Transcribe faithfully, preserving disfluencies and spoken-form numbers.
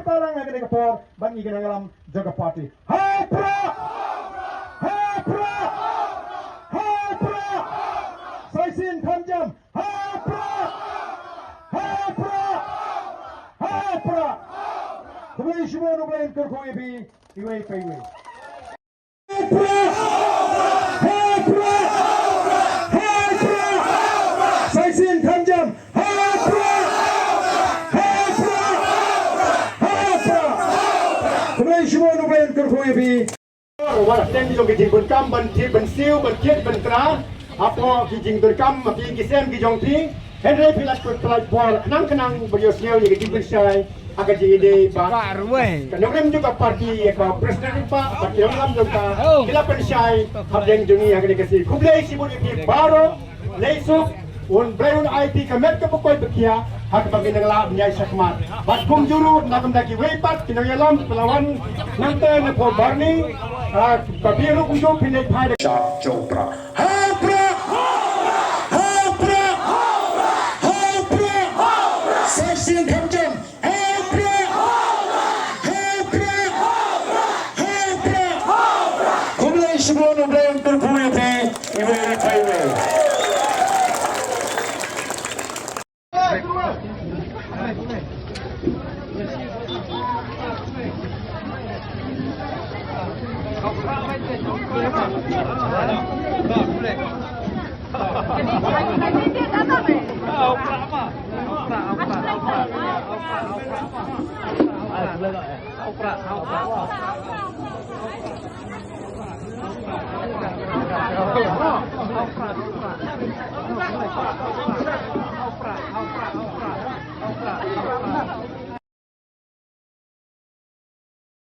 parang ha kane ka por ban ngi ka nongïalam jong ka party. Ha u Prah! Ha u Prah! Ha u Prah! Saisin Khamjam! Ha u Prah! Ha u Prah! Ha u Prah! Khublei shibun, U Blei un kyrkhu ïa phi iwei pa iwei. Ha u Prah! Ha u Prah! Ha u Prah! Saisin Khamjam! Ha u Prah! Ha u Prah! Ha u Prah! Khublei shibun, U Blei un kyrkhu ïa phi. Wat la teng jong ki jingdonkam ban thied ban siew ban thied ban kra hapoh ki jingdonkam ha ki ïing ki sem ki jong phi. Hynrei phi la pynlait bor khnang khnang ban ïohsngew ïa ka jingpynshai ha ka jingïadei bad ka nongrim jong ka party, ïa ka president ba bad ki nongïalam jong ka, ki la pynshai hapdeng jong ngi ha kane ka sngi. Khublei shibun ïa phi baroh. Lei suk, U Blei un ai phi ka met kaba koit ba khiah ha kaba phin nang lah ban ïaid shakhmat. Bad kumjuh ruh na ka bynta kiwei pat ki nongïalam kiba la wan nangta na pdeng Barni, ah, ba phi ruh kumjuh phin ïaid phai da ka shap jong u Prah. Ha u Prah! Ha u Prah! Ha u Prah! Saisin Khamjam! Ha u Prah! Ha u Prah! Ha u Prah! Khublei shibun, U Blei un kyrkhu ïa phi iwei pa iwei.